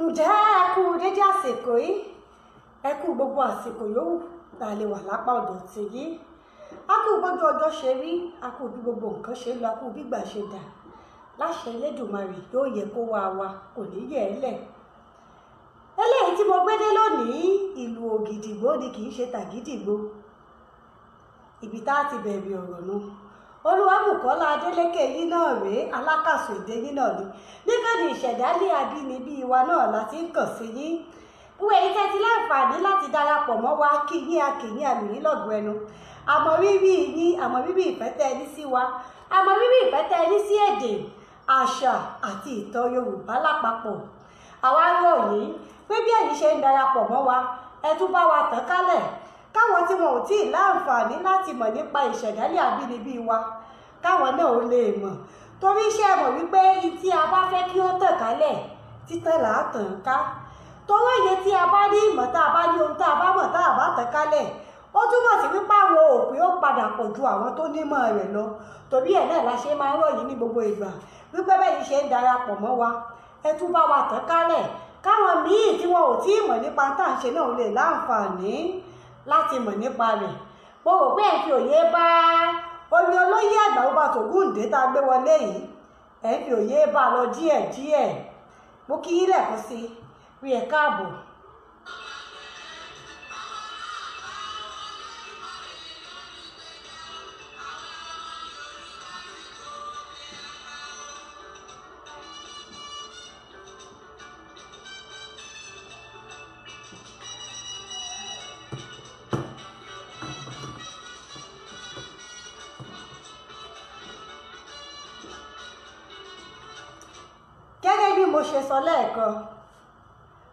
Ǹjẹ́ ẹ kú dédé àsìkò yìí? Ẹ kú gbogbo àsìkò yòówù tá a lè wà lápá ọ̀dọ̀ tí yìí. A kú gbogbo ọjọ́ ṣe rí, a kú bí gbogbo nǹkan ṣe lọ, a kú bí ìgbà ṣe dà. Láṣẹ Elédùmarè yóò yẹ kó wá wa, kò ní yẹ̀ ẹ́ lẹ̀. Eléyìí tí mo gbé dé lónìí, ìlú Ògìdìgbó ni, kì í ṣe tàgídìgbò. Ibi tá a ti bẹ̀rẹ̀ ọ̀rọ̀ nu. Olúwabùkọ́lá Adélékè yín náà rèé, alákàsọ̀ èdè yín náà ni. Níkànnì ìṣẹ̀dálẹ̀ abínibí wa náà la ti ń kàn sí yín. Wọ́n èyí tẹ́ ti láǹfààní láti darapọ̀ mọ́ wa, kí yín akìyín àlùyìn lọ́gùn ẹnu. Àmọ́ rírì yín, àmọ́ rírì ìfẹ́ tẹ́ ẹ ní sí wa, àmọ́ rírì ìfẹ́ tẹ́ ẹ ní sí èdè, àṣà àti ìtàn Yorùbá lápapọ̀. Àwa ń rọ̀ yín pé bí ẹ̀yin ṣe ń darapọ̀ mọ́ wa, ẹ tún bá wa tàn kálẹ̀ káwọn tí wọn ò tí ì láǹfààní láti mọ̀ nípa ìṣẹ̀dálẹ̀ abínibí wa, káwọn náà ó lè mọ̀. Torí iṣẹ́ mọ̀ wípé tí a bá fẹ́ kí ó tàn kálẹ̀, títàn là á tàn ká. Torí òye tí a bá ní ìmọ̀, tá a bá ní ohun tá a bá mọ̀, tá a bá tàn kálẹ̀, ó túmọ̀ sí wípé àwọn òpin ó padà pọ̀ ju àwọn tó nímọ̀ rẹ̀ lọ. Torí ẹ̀ náà la ṣe máa ń rọ̀ yín ní gbogbo ìgbà wípé bẹ́ẹ̀ ni ṣe ń darapọ̀ mọ́ wa, ẹ tún bá wa tàn kálẹ̀ káwọn míì tí wọn ò tí ì mọ̀ nípa tá à ń ṣe náà lè láǹfààní láti mọ̀ nípa rẹ̀. Mo rò pé ẹ̀ ń fi òye bá orin olóyè àgbà Robert Ògúndé tá a gbé wọlé yìí, ẹ̀ ń fi òye bá a lọ díẹ̀díẹ̀. Mo kí yín lẹ́ẹ̀kan sí i, rí ẹ káàbọ̀. Gẹ́gẹ́ bí mo ṣe sọ lẹ́ẹ̀kan,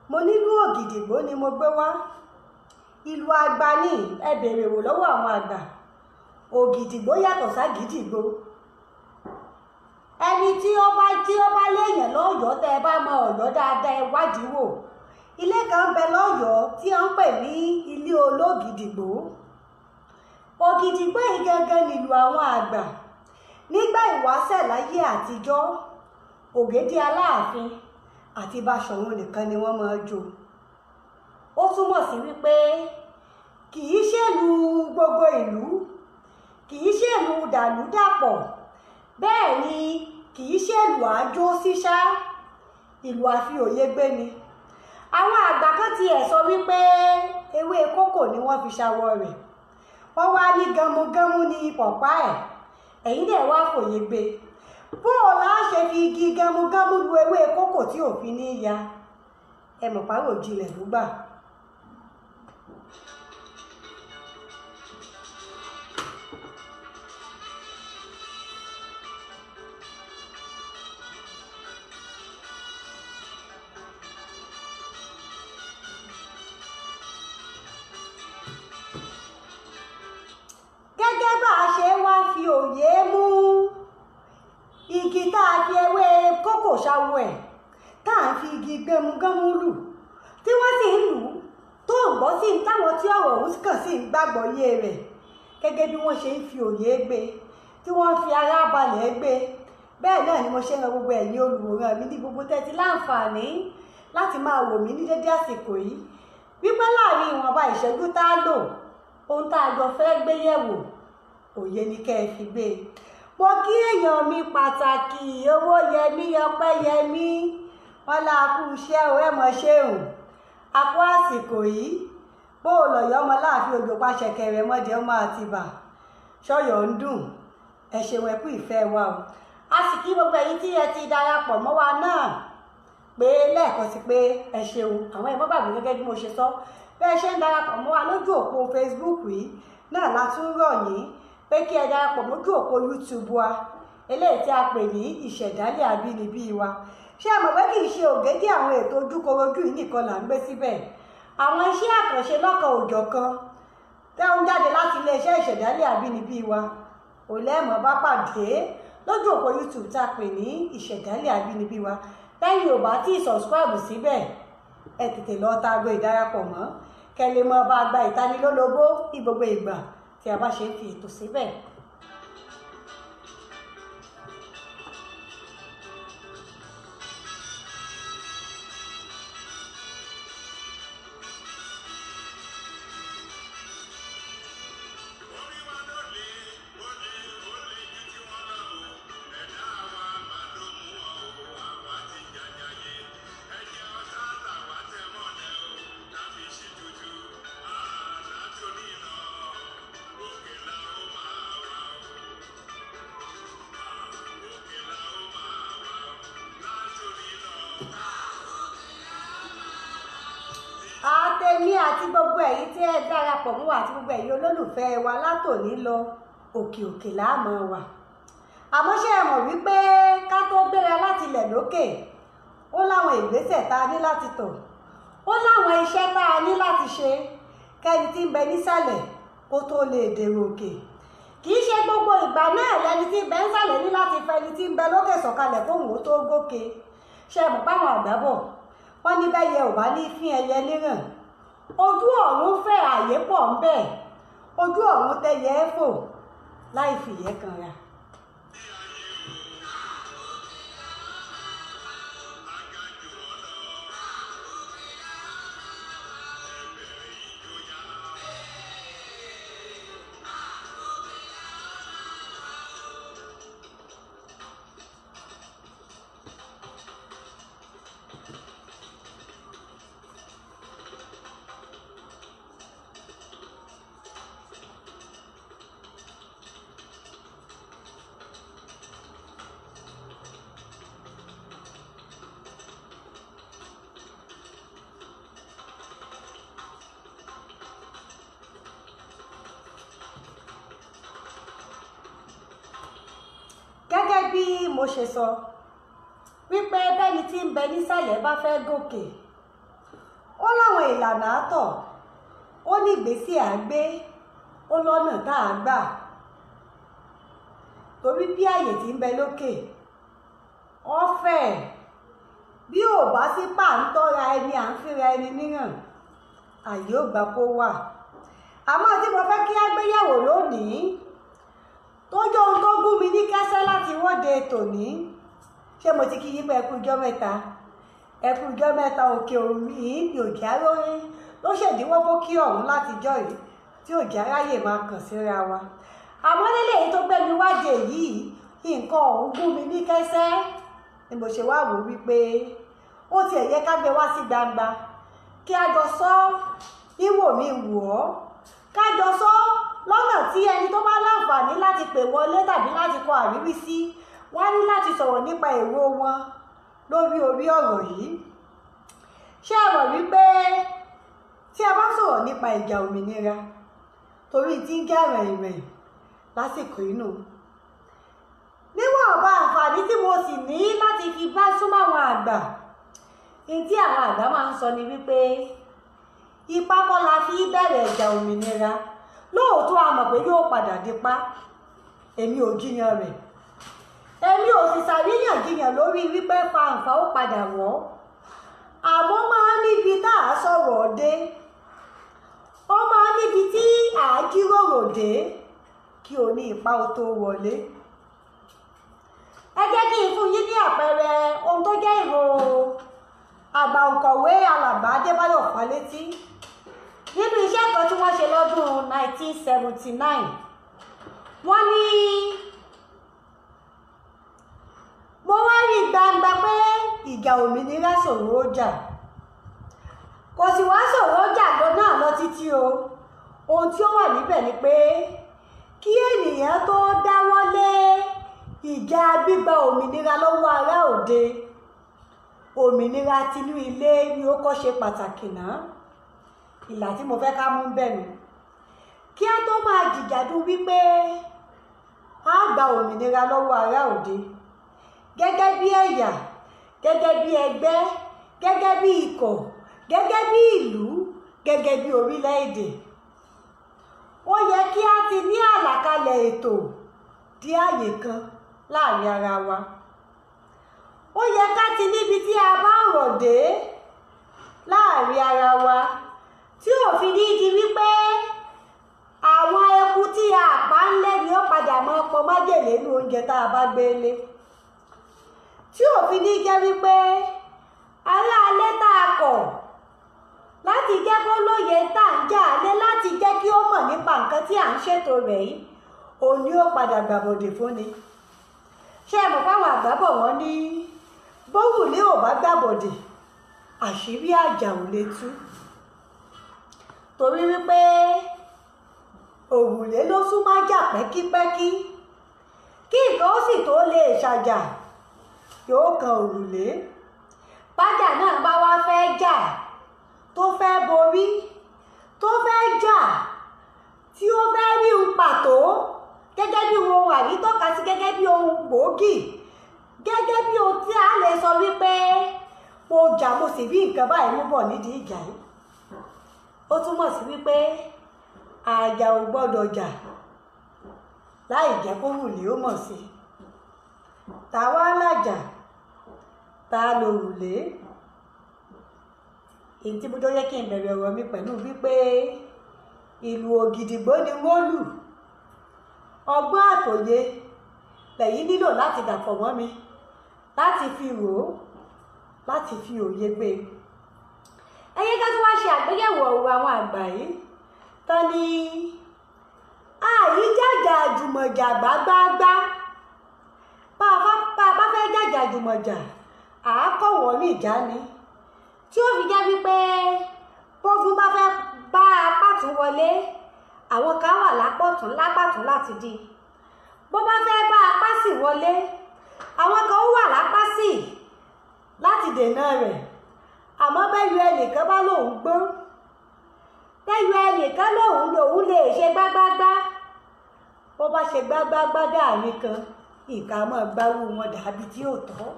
mo nílùú Ògìdìgbó ni mo gbé wá. Ìlú àgbà ní, ẹ bèrè wò lọ́wọ́ àwọn àgbà. Ògìdìgbó yàtọ̀ ságídìgbò. Ẹni tí ó bá léèyàn lọ́yọ̀ọ́, tẹ́ ẹ bá mọ Ọ̀yọ́ dáadáa, ẹ wádìí wò. Ilé kan ń bẹ lọ́yọ̀ọ́ tí wọ́n ń pè ní ilé ológìdìgbò. Ògìdìgbò yìí gangan nílùú àwọn àgbà. Nígbà ìwáṣẹ̀ láyé àtijọ́, Ògèdè Aláàfin àti Baṣọ̀run nìkan ni wọ́n máa jó. Ó túmọ̀ sí wípé kì í ṣèlú gbogbo ìlú, kì í ṣèlú dàlúdàpọ̀, bẹ́ẹ̀ ni kì í ṣèlú àjò síṣá, ìlú àfi òye gbé ni. Àwọn àgbà kan ti ẹ̀ sọ wípé ewé kókò ni wọ́n fi ṣàwọ̀ rẹ̀. Wọ́n wá ní gánmugánmú ní pọ̀pá ẹ̀, ẹ̀yin dẹ̀ wá fòye gbé. Bó o la ṣe fi igi gánmugánmú lu ewé kókò tí òfin ní ya, ẹ mọ̀ pàrọ̀ jinlẹ̀ ló gbà. Gẹ́gẹ́ bá a ṣe wá fi òye mú igi tá a fi ewé kókò ṣàwọ̀ ẹ̀, tá a fi igi gánmugánmú lù, tí wọ́n sì ń lù ú tó ń gbọ́ sí táwọn tí ọ̀rọ̀ ọ̀hún kàn sí ń gbàgbọ́ yé rẹ̀. Gẹ́gẹ́ bí wọ́n ṣe ń fi òye gbé, tí wọ́n ń fi ara balẹ̀ gbé, bẹ́ẹ̀ náà ni mo ṣe ń ran gbogbo ẹ̀yin olùwòran mi ní gbogbo tẹ́tí láǹfààní láti máa wò mí ní dédé àsìkò yìí, wípé láàrin ìwọ̀nba ìṣẹ́jú tá a lò, ohun tá a jọ fẹ́ gbé yẹ̀wò, òye ni kẹ́ ẹ fi gbé e. Mo kí èèyàn mi pàtàkì, Owóyẹmí Ọpẹ́yẹmí, wọn là kú iṣẹ́ o, ẹ mọ̀ ṣeun. A kú àsìkò yìí, bó o lọ̀yọ́ ọmọ láàfin òjò pa ṣẹ̀kẹ̀rẹ̀ mọ́dẹ ọmọ Àtìbà, ṣọ́yọ̀ ń dùn, ẹ ṣeun, ẹ kú ìfẹ́ wa o. A sì kí gbogbo ẹ̀yin tí ẹ ti darapọ̀ mọ́ wa náà pé lẹ́ẹ̀kan sí pé ẹ ṣeun. Àwọn ẹ̀mọ́ gbàgbé gẹ́gẹ́ bí mo ṣe sọ, bẹ́ẹ̀ ṣe ń darapọ̀ mọ́ wa lójú òpó Facebook yìí náà la tún rọ̀ yín pé kí ẹ darapọ̀ mójú òpó YouTube wa, eléyìí tí a pè ní ìṣẹ̀dálẹ̀ abínibí wa. Ṣé ẹ mọ̀ pé kì í ṣe ògèdè àwọn ètò ojúkorojú yìí nìkan là ń gbé síbẹ̀? Àwọn iṣẹ́ àkànṣe lọ́kan òjọ̀kan tẹ́ ń jáde láti iléeṣẹ́ ìṣẹ̀dálẹ̀ abínibí wa ò lẹ́mọ̀ bá pàdé lójú òpó YouTube tá a pè ní ìṣẹ̀dálẹ̀ abínibí wa. Lẹ́yìn ò bá tí ì subscribe síbẹ̀, ẹ tètè lọ ta aago ìdarapọ̀ mọ́ kẹ́ lè mọ bá gba ìtanilólobó ní gbogbo ìgbà tí a bá ṣe ń fi ètò síbẹ̀. Àtẹ̀mí àti gbogbo ẹ̀yin tí ẹ darapọ̀ mọ́ wa àti gbogbo ẹ̀yin olólùfẹ́ wa látòní lọ, òkè òkè la máa wà. Àmọ́ ṣé ẹ mọ̀ wípé ká tó gbéra láti ilẹ̀ lókè, ó láwọn ìgbésẹ̀ tá a ní láti tọ̀, ó láwọn iṣẹ́ tá a ní láti ṣe kẹ́ni tí ń bẹ nísàlẹ̀ kó tó lè dèrò òkè. Kì í ṣe gbogbo ìgbà náà lẹni tí ń bẹ nísàlẹ̀ ní láti fẹ́ ẹni tí ń bẹ lókè sọ̀kalẹ̀ kóhùn ó tó gòkè. Ṣé ẹ mọ̀ páwọn àgbà bọ̀, wọ́n ní bẹ́yẹ ò bá ní fín ẹyẹ níràn, ojú ọ̀run fẹ́ àyè pọ̀ ń bẹ, ojú ọ̀run tẹyẹ ẹ́ fò láì fìyẹ́ kanra. Gẹ́gẹ́ bí mo ṣe sọ wípé bẹ́ni tí ń bẹ nísàlẹ̀ bá fẹ́ gòkè, ó láwọn ìlànà àtọ̀, ó ní ìgbésẹ̀ à gbé, ó lọ́nà tá a gbà. Torí bí àyè tí ń bẹ lókè ọ̀fẹ́, bí ò bá sí pàǹtọ́ra ẹni à ń fíra ẹni níràn, àyè ò gbà kó wà. Àmọ́ tí mo fẹ́ kí á gbéyàwó lónìí, tó jẹ́ ohun tó gún mi ní kẹ́sẹ́ láti wọ́de tòní. Ṣé mo ti kí yín pé ẹ kú ijọ́ mẹ́ta? Ẹ kú ijọ́ mẹ́ta. Òkè òní ní òjá lórí ló ṣèdíwọ́ fún kí ọ̀hún látijọ́ yìí tí òjá ráyè máa kàn síra wa. Àmọ́ nílé èyí tó gbé mi wáde yìí, nǹkan ọ̀hún gún mi ní kẹ́sẹ́ ni mo ṣe wá wò wípé ó tiẹ̀ yẹ ká gbé wá sí gbangba, kí a jọ sọ ìwò mi wò ọ́, ká jọ sọ lọ́nà tí ẹni tó bá láǹfààní láti pè wọlé tàbí láti kọ àríwísí, wọ́n ní láti sọ̀rọ̀ nípa èrò wọn lórí orí ọ̀rọ̀ yìí. Ṣé ẹ mọ̀ wípé tí a bá sọ̀rọ̀ nípa ìjà òmìnira, torí tí ń jà rẹ̀rẹ̀ lásìkò inú, níwọ̀n ọba àǹfààní tí mo sì ní láti fi bá súnmọ́ àwọn àgbà, ní tí àwọn àgbà máa ń sọ ni wípé ipá kọ́ la fi bẹ̀rẹ̀ ìjà òmìnira. Lóòótọ́ a mọ̀ pé yóò padà dípá, èmi ò jiyàn rẹ̀, èmi ò sì ṣàríyànjiyàn lórí wípé fàǹfà ó padà wọ̀. Àmọ́ máa níbi tá a sọ̀rọ̀ dé, ó máa níbi tí à á jíròrò dé kí o ní ipa ó tó wọlé. Ẹ jẹ́ kí n fún yín ní àpẹẹrẹ ohun tó jẹ́ ìrò àgbà òǹkọ̀wé alàgbà Adébáyọ̀ Fálétí nínú iṣẹ́ kan tí wọ́n ṣe lọ́dún 1979. Wọ́n ní mo wá rí gbangba pé ìjà òmìnira ṣòro ó jà, kò sì wá ṣòro ó jà gan náà lọ títí o. Ohun tí ó wà níbẹ̀ ni pé kí ènìyàn tó dáwọ́lé ìjà gbígba òmìnira lọ́wọ́ ará òde, òmìnira tinú ilé ni ó kọ́ ṣe pàtàkì náà. Ìlà tí mo fẹ́ ká mú bẹ́ẹ̀ ni kí á tó máa jìjàdù wípé a gba òmìnira lọ́wọ́ ará òde gẹ́gẹ́ bí ẹ̀yà, gẹ́gẹ́ bí ẹgbẹ́, gẹ́gẹ́ bí ikọ̀, gẹ́gẹ́ bí ìlú, gẹ́gẹ́ bí orílẹ̀-èdè. Ó yẹ kí a ti ní àlàkalẹ̀ ètò dí àyè kan láàrin ara wa. Ó yẹ ká ti níbi tí a bá rọ̀ dé láàrin ara wa, tí ò fi ní di wípé àwọn eku tí a pa ń lé ni ó padà máa pọn májèlé nínú oúnjẹ tá a bá gbé lé, tí ò fi ní jẹ́ wípé aráalé tá a kọ̀ láti jẹ́ kó lóye tá à ń jà lé, láti jẹ́ kí ó mọ̀ nípa nǹkan tí à ń ṣètò rẹ̀ yìí, òun ni ó padà gbàbọ̀dè fúnni. Ṣé ẹ mọ̀ fáwọn àgbà bọ̀ wọ́n ní bówùlé ò bá gbàbọ̀dè, àṣírí àjà ò lè tú. Torí wípé òrùlé ló sún májà pẹ́kípẹ́kí, kí nǹkan ó sì tó lè ṣàjà yóò kan òrùlé. Bájà náà bá wá fẹ́ jà, tó fẹ́ borí, tó fẹ́ jà, tí ó fẹ́ rí ohun pàtó gẹ́gẹ́ bí ohun àrítọ́ka sí, gẹ́gẹ́ bí ohun gbòógì, gẹ́gẹ́ bí ohun tí a lè sọ wípé mo jà mo sì rí nǹkan báyìí mú bọ̀ nídìí ìjà yìí. Ó túmọ̀ sí wípé àjà ò gbọ́dọ̀ jà láì jẹ́ kó rùlé ó mọ̀ sí. Ta wá lájà, ta ló rùlé? Èyí tí mo jọ yẹ kí n bẹ̀rẹ̀ ọ̀rọ̀ mi pẹ̀lú wípé ìlù ògìdìgbò ni wọ́n lù. Ọgbọ́n àtòye lẹ̀yin nílò láti dàpọ̀ mọ́ mi, láti fi rò ó, láti fi òye gbé. Ẹ yẹ ká tún wá ṣe àgbéyẹ̀wò ọ̀rọ̀ àwọn àgbà yìí. Tán ni àyíjàjà àjùmọ̀jà gbágbáágbá. Bá a bá fẹ́ jàjà àjùmọ̀jà, à á kọ̀wọ́ ní ìjà ni. Tí ó fi jẹ́ wípé bógun bá fẹ́ bá apá tún wọlé, àwọn kan wà lápọ̀tún lápàtún láti dí. Bó bá fẹ́ bá apá sì wọlé, àwọn kan ó wà lápá sì láti dènà rẹ̀. Àmọ́ bẹ́yọ ẹnìkan bá lòun gbọ́n, bẹ́yọ ẹnìkan lòun lè ṣe gbágbágbá. Bó bá ṣe gbágbágbá dáàrin kan, ìka máa gbárù wọn dàbí tí ò tọ́.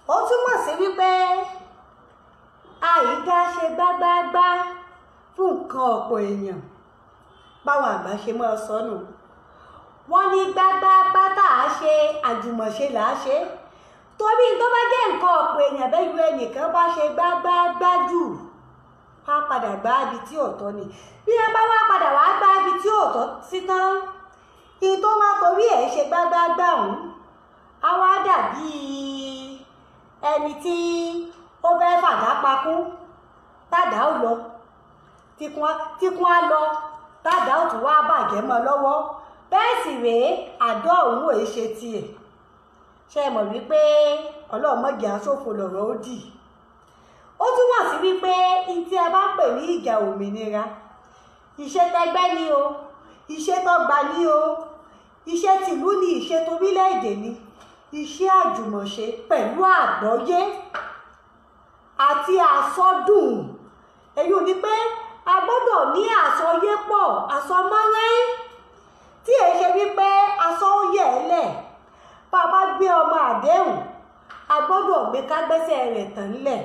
Ó túmọ̀ sí wípé àìdá ṣe gbágbáágbá fún nǹkan ọ̀pọ̀ èèyàn. Báwọn àgbà ṣe máa sọnù. Wọ́n ní gbágbáágbá tá a ṣe àjùmọ̀ṣe là á ṣe. Torí tó bá jẹ́ nǹkan ọ̀pọ̀ èèyàn bẹ́ẹ̀ ju ẹnìkan bá ṣe gbágbáágbá jù, á padà gbá ibi tí ò tọ́ ni. Bí ẹ bá wá padà wá gbá ibi tí ò tọ́ sí tán, kí tó wá torí ẹ̀ ṣe gbágbáágbá òun, á wá dàbí ẹni tí ó fẹ́ fàdá pakú, tàdá ó lọ, tíkún á lọ, tàdá ó tún wá bàjẹ́ mọ́ lọ́wọ́. Bẹ́ẹ̀ sì rèé, àdó òun ò ṣe tiẹ̀. Ṣé ẹ mọ̀ wípé Ọlọ́run má jẹ́ á ṣòfò lọ̀rọ̀ ó dì? Ó túmọ̀ sí wípé n tí a bá pè ní ìjà òmìnira, ìṣe tẹgbẹ́ ni o, ìṣe tọgbà ni o, ìṣe tìlú ni, ìṣe torílẹ̀-èdè ni, iṣẹ́ àjùmọ̀ṣe pẹ̀lú àgbọ́yé àti àsọdùn. Èyí ò ní pé a gbọ́dọ̀ ní àsọyé pọ̀, àsọmọ́rẹ́, tí èyí ṣe wípé aṣọ ó yẹ̀ ẹ́ lẹ̀. Bá a bá gbé ọmọ àdéhùn, a gbọ́dọ̀ gbé kágbẹ́sẹ̀ rẹ̀ tán lẹ̀.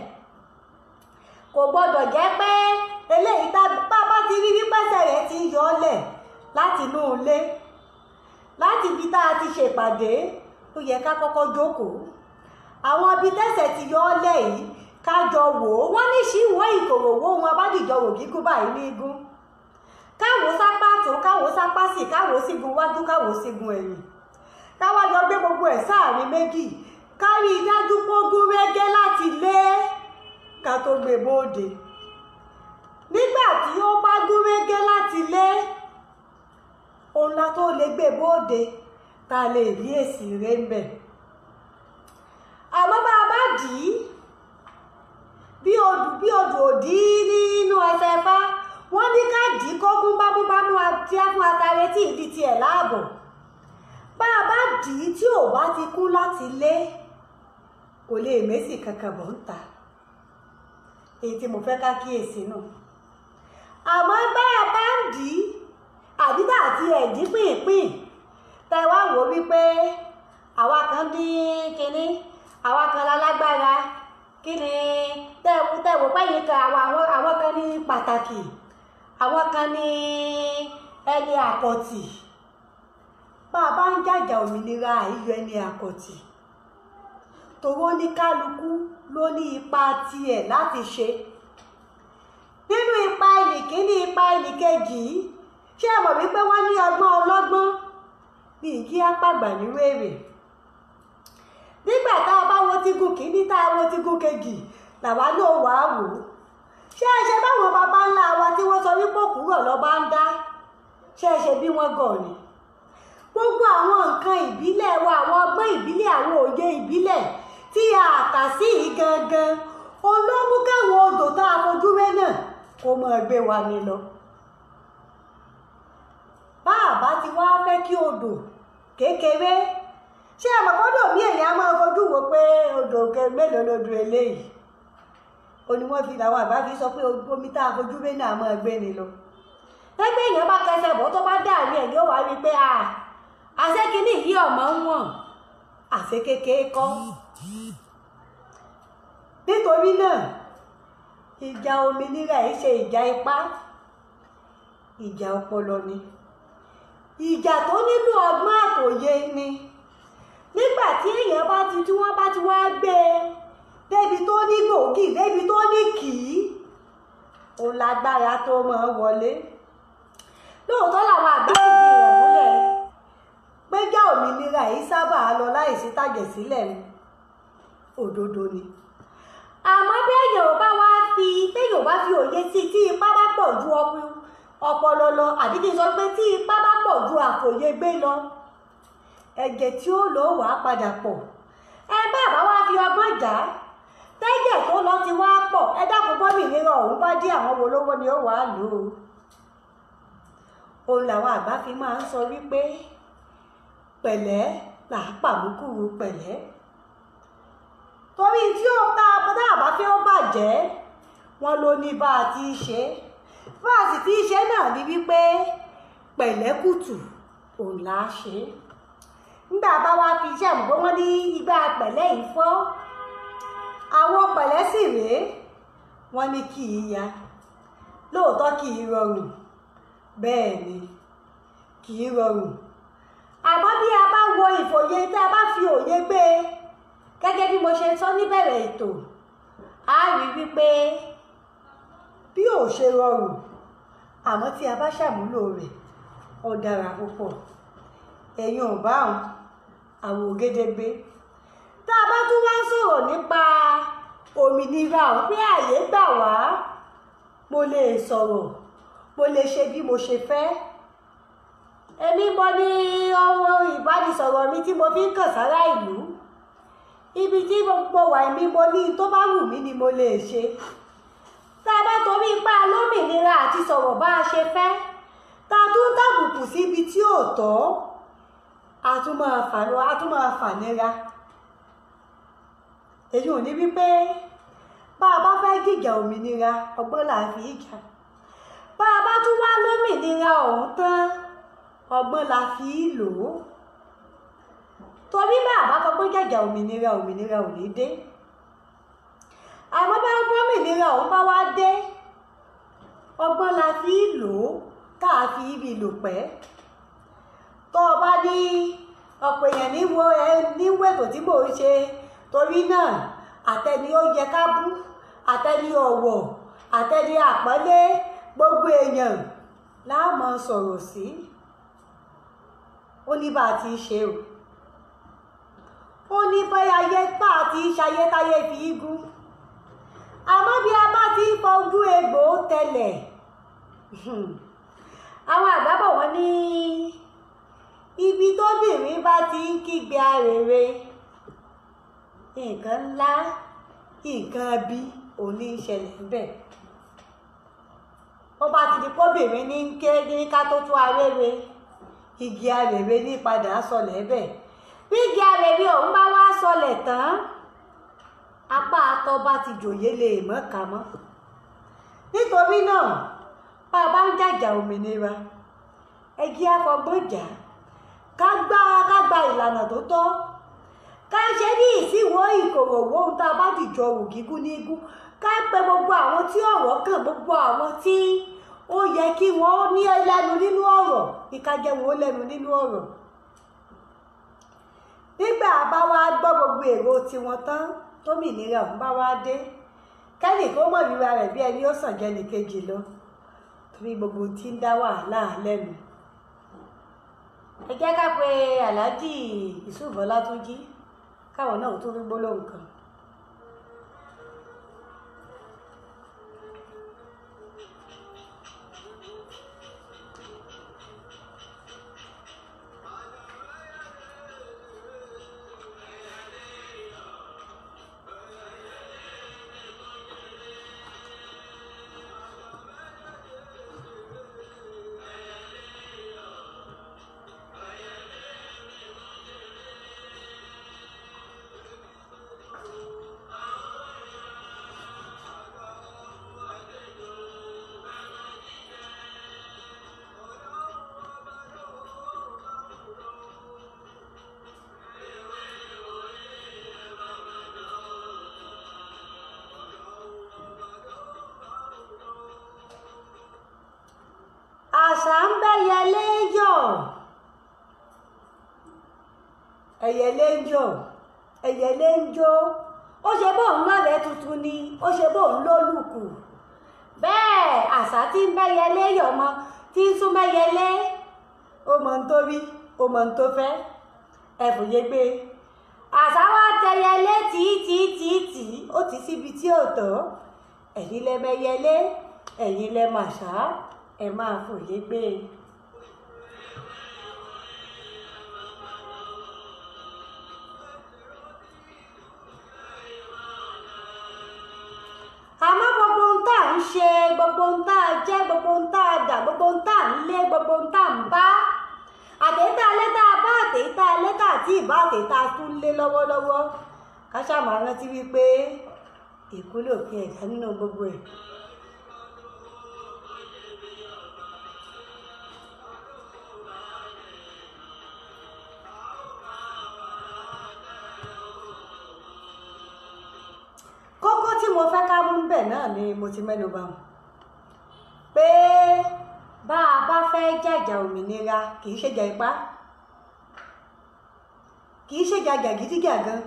Kò gbọ́dọ̀ jẹ́ pé eléyìí tá bá a bá ti rí wípẹ́sẹ̀ rẹ̀ ti ń yọ ọ́ lẹ̀ láti inú ilé, láti ibi tá a ti ṣèpàdé, ó yẹ ká kọ́kọ́ jókòó. Àwọn ibi tẹ́sẹ̀ ti yọ ọ́ lẹ̀ yìí, ká jọ wò ó. Wọ́n ní ṣíwọ́ ìkòròwò ohun abádìjọ wò gígùn báyìí ní igun. Káwo sápá tó, káwo sápá sì, káwo sígun wájú, káwo sígun ẹ̀yìn. Káwá jọ gbé gbogbo ẹ̀ sáàrin méjì. Ká rí i dájú pógún régé láti lé ká tó gbé bóde. Nígbà tí ó bá gún régé láti lé, òun la tó lè gbé bóde, tá a lè rí èsì rẹ̀ ń bẹ̀. Àmọ́ bá a bá dì í, bí odù òdì nínú ẹsẹ̀ fá, wọ́n ní ká dì í kógún bámúbámú àti fún atare tí ìdí tiẹ̀ láàbọ̀. Bá a bá dì í tí ò bá ti kú láti lé, kò lè mésì kankan bọ̀ ń ta. Èyí tí mo fẹ́ ká kíyèsí nù. Àmọ́ bá a bá ń dì í, àbí tá àti ẹ̀dí pìnpín, tẹ wá wò wípé àwa kan ní kinní, àwa kan lálágbára, kíni tẹ wò pẹ́yìn kan àwọn kan ní pàtàkì, àwọn kan ní ẹni àkọ̀tì. Bá a bá ń jàjà òmìnira, àìyọ ẹni àkọ̀tì. Tòró ní kálukú ló ní ipa tiẹ̀ láti ṣe. Nínú ipa ẹnì kíní, ipa ẹnì kejì, ṣé ẹ mọ̀ wípé wọ́n ní ọgbọ́n ọlọ́gbọ́n ní ìkí apàgbà ní wèrè. Nígbà tá a bá wo tígun kíní, tá a wo tígun kejì, làwa náà wàá wò ó. Ṣé ẹ ṣe báwọn baba ńlá wa tí wọ́n sọ wípé òkúrọ̀ lọ́ba ń dá? Ṣé ẹ ṣe bí wọ́n gọ̀ ni? Gbogbo àwọn nǹkan ìbílẹ̀ wa, àwọn ọgbọ́n ìbílẹ̀, àwọn òye ìbílẹ̀ tí a kà sí yìí gangan, Òun ló mú káwọn odò tá a fojú ré náà kó máa gbé wa ní lọ. Bá a bá ti wá fẹ́ kí odò kékeré, ṣé ẹ mọ̀ gbọ́dọ̀ bí èèyàn á máa fojú wo pé odò mélòó lodò eléyìí, ó ní wọ́n fi làwọn àgbà fi sọ pé omi tá a fojú ré náà máa gbé ni lọ. Ẹgbẹ́ èèyàn bá kẹsẹ̀ bọ́ tó bá dàrí ẹ̀ yóò wá rí i pé àṣé kínní yìí ọ̀mọ́ ń wọ̀n, àṣé kékeré kọ́. Nítorí náà ìjà òmìnira yìí ṣe ìjà ipá, ìjà ọpọlọ ni, ìjà tó nílò ọgbọ́n àtòye ni. Nígbà tí èèyàn bá ti tí wọ́n bá ti wá gbé e débi tó ní gbòógì, débi tó ní kìí, òun lágbára tó máa wọlé. Lóòótọ́ làwọn àgbà fìdí rẹ̀ múlẹ̀ pé ìjà òmìnira yìí sábà lọ láìsí tàjẹ̀ sílẹ̀ ni, òdodo ni. Àmọ́ bí èèyàn ò bá wá fi, téèyàn ò bá fi òye sí i, tí ipá bá pọ̀ ju ọpọlọ lọ, àbí kí n sọ pé tí ipá bá pọ̀ ju àfòye gbé lọ, ẹ̀jẹ̀ tí ó lò wá padà pọ̀. Ẹ bá bá wá fi ọgbọ́n jà á, tẹ́jẹ̀ tó lọ ti wá pọ̀, ẹ dákun bọ́mìnira ọ̀hún bá dé, àwọn wo lówó ni ó wàá lò ó. Òun làwọn àgbà fi máa ń sọ wípé pẹ̀lẹ́ là á pàmùkùrù pẹ̀lẹ́. Torí tí ó tá a bá fẹ́ ó bàjẹ́, wọn ló ní bá a ti ṣe. Bá a sì ti ṣe náà ni wípé pẹ̀lẹ́kùtù òun là á ṣe. Nígbà bá wá fi iṣẹ́ àmúgbó wọn ní igbá pẹ̀lẹ́ yìí fọ́, àwọn pẹ̀lẹ́ sì rèé, wọ́n ní kì í ya. Lóòótọ́ kì í rọrùn, bẹ́ẹ̀ ni kì í rọrùn. Àmọ́ bí a bá wo ìfòye, tí a bá fi òye gbé e, gẹ́gẹ́ bí mo ṣe sọ níbẹ̀rẹ̀ ètò, a rí wípé bí ò ṣe rọrùn, àmọ́ tí a bá ṣàmúlò rẹ̀, ó dára púpọ̀. Ẹ̀yin ò bá òun, àwọn ògedegbe. Tá a bá tún wá ń sọ̀rọ̀ nípa òmìnira ọ̀hún pé àyè gbà wá, mo lè sọ̀rọ̀, mo lè ṣe bí mo ṣe fẹ́. Èmi mo ní ohun ìbánisọ̀rọ̀ mi tí mo fi ń kàn sára ìlú. Ibi tí mo wà, èmi mo ní tó bá wù mí ni mo lè ṣe. Tá a bá torí ipá lómìnira àti sọ̀rọ̀ bá a ṣe fẹ́, tá a tún tàbùkù síbi tí ò tọ́, a tún máa fà nira. Èyí ò ní wípé bá a bá fẹ́ jìjà òmìnira, ọgbọ́n là á fi jà. Bá a bá tún wá lómìnira ọ̀hún tán, ọgbọ́n la fi lò ó. Torí bá a bá fọgbọ́n jàjà òmìnira, òmìnira ò ní dé. Àmọ́ bá gómìnira ọ̀hún bá wá dé, ọgbọ́n la fi lò ó, tá a fi ibi lò pẹ́. Tó o bá ní ọ̀pọ̀ èèyàn ní wo ẹ ní wẹ̀tò tí mò ń ṣe, torí náà àtẹni ó yẹ ká bú, àtẹni ọ̀wọ̀, àtẹni àpọ́nlé, gbogbo èèyàn la máa sọ̀rọ̀ sí. Ó ní bá a ti ṣe o. Ó ní bóyá ayé bá a ti ṣayé táyé fi í gún. Àmọ́ bí a bá ti ń fojú egbò tẹlẹ̀, àwọn àgbà bọ̀ wọ́n ní ibi tóbìnrin bá ti ń kígbe arèrè, nǹkan ńlá, nǹkan bí òní ń ṣẹlẹ̀ ńbẹ̀. Ó bá ti di kóbìnrin ní ń ké ní ká tó tún arére, igi arèrè ní padà sọlẹ̀ bẹ̀. Bí igi arèrè ọ̀hún bá wá sọlẹ̀ tán, apá atọ́ bá ti jòyè lè mọ́ ká mọ́. Nítorí náà, bá a bá ń jàjà òmìnira, ẹ jẹ́ á fọgbọ́n jà, ká gba ìlànà tó tọ́, ká ṣe ní ìsíwò ìkòròwò ohun tá a bá dìjọ wù gígùn ní igun, ká pe gbogbo àwọn tí ọ̀rọ̀ kàn, gbogbo àwọn tí ó yẹ kí wọ́n ní lẹ́nu nínú ọ̀rọ̀, kí ká jẹ́ wọn ó lẹ́nu nínú ọ̀rọ̀. Nígbà bá wá gbọ́ gbogbo èrò tiwọn tán, tómìnira ọ̀hún bá wá dé, kẹ́nì kó mọ̀ ríra rẹ̀ bí ẹni ó sàn jẹ́ nìkejì lọ, torí gbogbo tí ń dá wàhálà lẹ́nu. Ẹ jẹ́ ká pe Alhaji Yusuf Ọlátúnjí káwọn náà tún rí gbólóhùn kan. Ẹyẹlé ń jò, ẹyẹlé ń jó, ó ṣe bóun lọ́rẹ̀ẹ́ tuntun ni, ó ṣe bóun lólùkù. Bẹ́ẹ̀ àṣà tí ń bẹ́yẹlé yọ̀mọ tí ń sún mẹ́yẹlé, ó mọ ohun tó rí, ó mọ ohun tó fẹ́, ẹ fòye gbé. Àṣà wa tẹyẹlé tí tí tí tí ó ti síbi tí ò tọ́. Ẹ̀yin lẹ mẹ́yẹlé, ẹ̀yin lẹ màṣá, ẹ máa fòye gbé. Àmọ́ gbogbo ohun tá à ń ṣe, gbogbo ohun tá a jẹ́, gbogbo ohun tá a dà, gbogbo ohun tá à ń lé, gbogbo ohun tá à ń bá, àtẹ̀yítà alẹ́ tá a bá, àtẹ̀yítà alẹ́ tá àti ìbá, àtẹ̀yítà tún lé lọ́wọ́lọ́wọ́, ká ṣáà máa rántí wípé ìkú lòpin ẹ̀dá nínú gbogbo ẹ̀. Kókó tí mo fẹ́ ká mú bẹ̀ náà ni mo ti mẹ́nu bà wọ́n pé bá a bá fẹ́ jàjà òmìnira, kì í ṣèjà ipá, kì í ṣèjà jàgídíjàgan,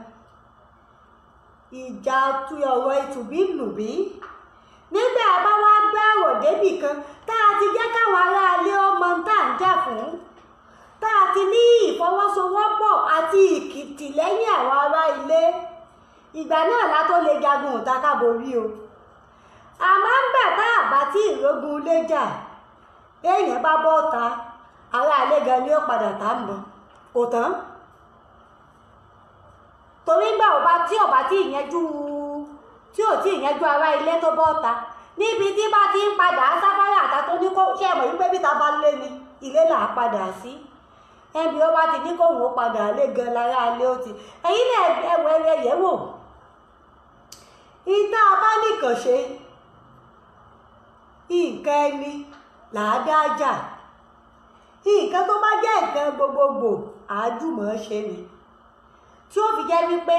ìjà tu ọ̀rọ̀ ìtùbí lùbí. Nígbà bá wá gbé àwọ̀ débì kan tá a ti jẹ́ káwọn aráalé ọmọ tá à ń jà fún, tá a ti ní ìfọwọ́sowọ́pọ̀ àti ìkìtìlẹ́yìn àwọn ará ilé, ìgbà náà la tó lè jagun òta ká borí o. Àmọ́ ń gbà tá a bá tí ìrógun lé jà, téèyàn bá bọ́ ta, ará ilé gan ni ó padà tá ń bọ̀, kò tán. Torí ńgbà ọba tí ọba tí ìyẹnjú tí ò tí ìyẹnjú ará ilé tó bọ́ ta, níbi tí bá ti ń padà sáfárà àta tó ní kó ṣe mọ̀ wípé bí ta bá lé ni ilé là á padà sí. Ẹbí ọba ti ní kóhùn ó padà lé gan lára ilé ó ti. Ẹ̀yin náà ẹwọ ẹrẹ yẹ̀ wò. Ìta bá nìkan ṣe, nǹkan ẹni là á dá jà. Nǹkan tó bá jẹ́ nǹkan gbogbogbò, àájùmọ̀ ṣe ni. Tí ó fi jẹ́ wípé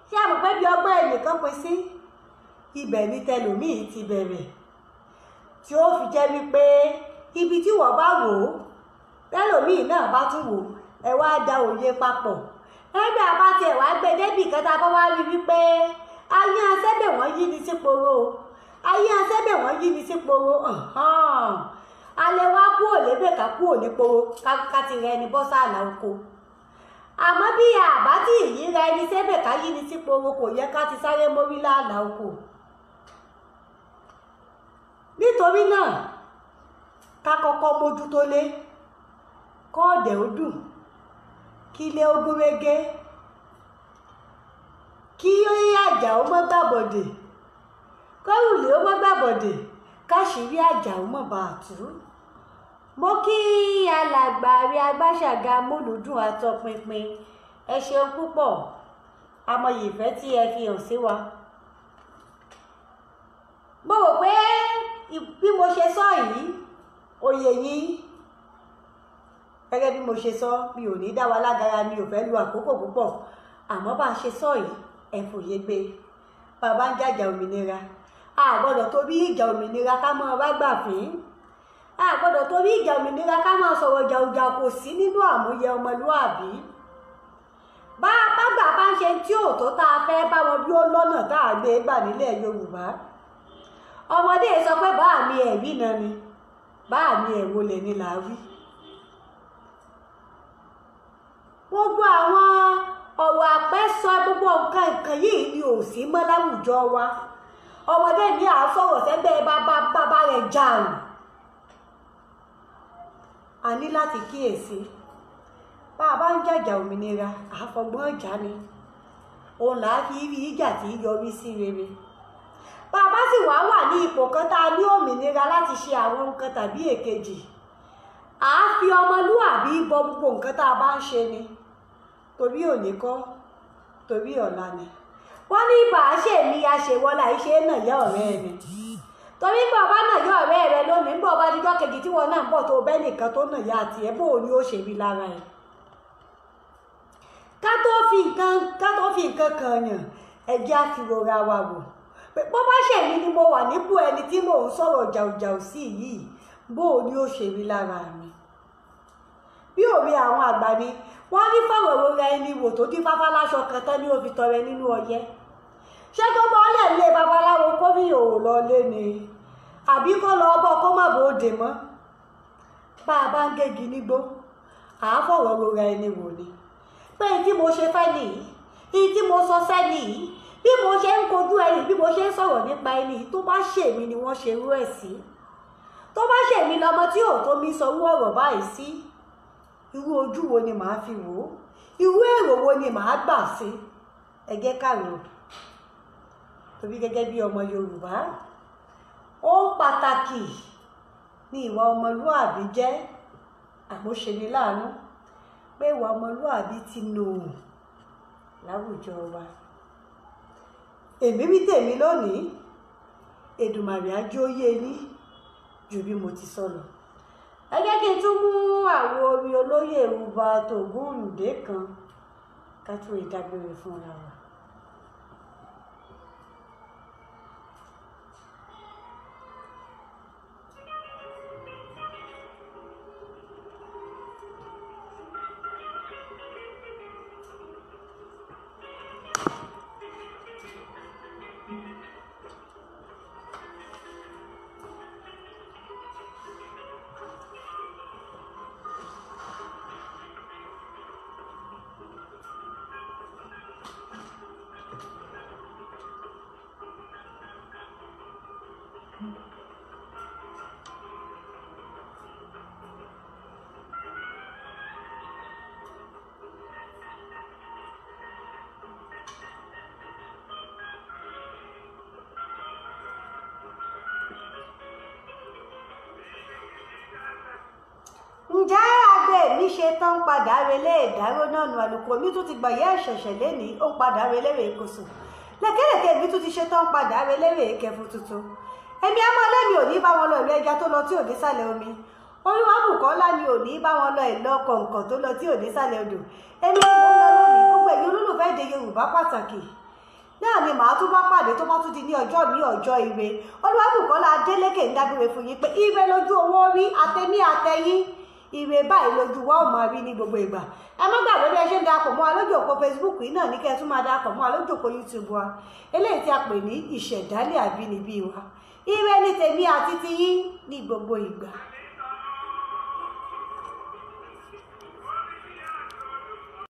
ṣé a mọ̀ pé bí ọgbọ́n ẹnìkan pín sí, ibẹ̀ ni tẹlòmíì ti bẹ̀rẹ̀. Tí ó fi jẹ́ wípé ibi tí wọ́n bá wò ó, tẹlòmíì náà bá tún wò ó, ẹ wá da òye papọ̀. Ẹgbẹ́ àbá tiẹ̀ wá gbé débì kan tá a bá wá rí wípé ayé asẹ́bẹ̀ wọ́n yí ni síporo, ayé asẹ́bẹ̀ wọ́n yí ni síporo, alẹ́ wá kúrò lébè ká kúrò níporo ká ti rẹ ẹni bọ́ sáàlà oko. Àmọ́ bí àbá tí ìyíra ẹni sẹ́bẹ̀ ká yí ni síporo, kò yẹ ká ti sáré mórí láàlà oko. Nítorí náà, ká kọ́kọ́ mójútó lé, kọ́ọ̀dẹ̀ ó dùn, kí ilé ó gúnrégé, kí àjà ó mọ́ gbàbọ̀dè, kọ́rùlé ó mọ́ gbàbọ̀dè, káṣírí àjà ó mọ́ bá a tú. Mo kí alàgbà rí agbáṣàga múlùúdùn àtọpinpin, ẹ ṣeun púpọ̀, amọ̀yì ìfẹ́ tí ẹ fi hàn sí wa. Mo rò pé bí mo ṣe sọ yìí, òye yín. Gẹ́gẹ́ bí mo ṣe sọ, mi ò ní dá wa lágara, mi ò fẹ́ lu àkókò púpọ̀. Àmọ́ bá a ṣe sọ yìí, ẹ fòye gbé. Bàbá ń jàjà òmìnira, a gbọ́dọ̀ torí ìjà òmìnira ká máa wá gbà fín. A gbọ́dọ̀ torí ìjà òmìnira ká máa sọ̀rọ̀ jàùjà, kò sí nínú àmúyẹ ọmọlúàbí. Bá a bá gbà bá ń ṣe tí ò tó tá a fẹ́ bá wọn bí ó lọ́nà tá a gbé gbà nílẹ̀ Yorùbá. Ọmọdé sọ pé bá mi ẹ̀ rí náà ni, bá mi ẹ̀ wọlé ni là á wí. Gbogbo àwọn ọ̀rọ̀ àpẹ́sọ, gbogbo nǹkan nǹkan yìí ni ò sí mọ́ láwùjọ wa. Ọmọdé mi à sọ̀rọ̀ sẹ́gbẹ́ bàbá bàbá rẹ̀ jàrùn. A ní láti kíyèsí. Bá a bá ń jàjà òmìnira, àfọgbọ́n ìjà ni. Òun là á fi rí ìjà tí yọrí sí rere. Bá a bá sì wá wà ní ipò kan tá a ní òmìnira láti ṣe àwọn nǹkan tàbí èkejì, à á fi ọmọlúàbí bọ gbogbo nǹkan tá a bá ń ṣe ni. Torí òní kọ́, torí ọ̀la ni. Wọ́n ní bá a ṣe mi aṣèwọ́lá iṣẹ́ náà yá ọ̀rẹ́ mi. Torí bá ọba náà yá ọ̀rẹ́ rẹ lónìí, ń bọ̀ ọba dídọ́ kejì tí wọ́n náà ń bọ̀ tó bẹ́ nìkan tó nà yá àti ẹ̀, bó o ní ó ṣe rí lára ẹ̀. Ká tó fi nǹkan kan yàn, ẹ jẹ́ á fi rora wa wò. Bó bá ṣe mi ni mo wà nípò ẹni tí mò ń sọ̀rọ̀ jàùjàù sí yìí, bó o ní ó ṣe rí lára mi. Bí òwe àwọn àgbà ni wọ́n ní fọ̀rọ̀ rora ẹni wò tó dín fáfá láṣọ kan tán ní ó fi tọrẹ nínú ọyẹ́. Ṣé kó bọ́lẹ̀ lé babaláwo kó rí òwò lọ lé ni, àbí kó lọ bọ́ kó má bòde mọ́? Bá a bá ń gégi nígbó, à á fọ̀rọ̀ rora ẹni wò ni. Pé èyí tí mo ṣe fẹ́ nìyí, èyí tí mo sọ sẹ́ nìyí, bí mo ṣe ń kojú ẹni, bí mo ṣe ń sọ̀rọ̀ nípa ẹni, tó bá ṣèmi ni wọ́n ṣe irú ẹ̀ sí. Tó bá ṣèmi lọmọ tí ò tó mi sọ irú ọ̀rọ̀ báyìí sí, irú ojú wo ni màá fi wò ó? Irú èrò wo ni màá gbà sí? Ẹ jẹ́ ká rò ó. Torí gẹ́gẹ́ bí ọmọ Yorùbá, ohun pàtàkì ni ìwà ọmọlúàbí jẹ́. Àmọ́ ṣe ni láàánú pé ìwà ọmọlúàbí ti nù láwùjọ wa. Èmi wí tèmi lónìí, Èdùmàrè á jẹ́ ó yé yín ju bí mo ti sọ lọ. Ẹ jẹ́ kí n tún mú àwo orin olóyè Hubert Ògúndé kan ká tún ìdágbére fúnra wa. Ǹjẹ́ agbe mi ṣe tán padà relé ìdáró náà nu? Àlùkò mi tún ti gbọ̀yẹ́ ẹ̀ṣẹ̀ṣẹ̀ lénìí, ó ń padà relé rèé kòsò. Lẹ́kẹ̀lẹ̀kẹ̀ mi tún ti ṣe tán padà relé rèé kẹfù tuntun. Èmi á máa lẹ́mi ò ní bá wọn lọ ìlú ẹja tó lọ tí ò ní sàlẹ̀ omi. Olúwabùkọ́lá ni ò ní bá wọn lọ ìlọ kọ̀ǹkọ̀ tó lọ tí ò ní sàlẹ̀ odò. Èmi ni mo ń lọ lónìí, gbogbo ẹ̀yin olólùfẹ́ èdè Yorùbá pàtàkì náà ni màá tún bá pàdé tó bá tún di ní ọjọ́ mi, ọjọ́ ire. Olúwabùkọ́lá Adélékè ń dágbére fún yín pé ire lójú owó rí, àtẹ̀mí àtẹ̀yìn, ire báyìí lójú wa ò máa rí ní gbogbo ìgbà. Ẹ má gbàgbé bí ẹ ṣe ń darapọ̀ mọ́ wa lójú òpó Facebook yìí náà ní kẹ́ ẹ tún máa darapọ̀ mọ́ wa lójú òpó YouTube wa, eléyìí tí a pè ní Ìṣẹ̀dálẹ̀ Àbínibí wa. Ire ní tèmi àti tiyín ní gbogbo ìgbà.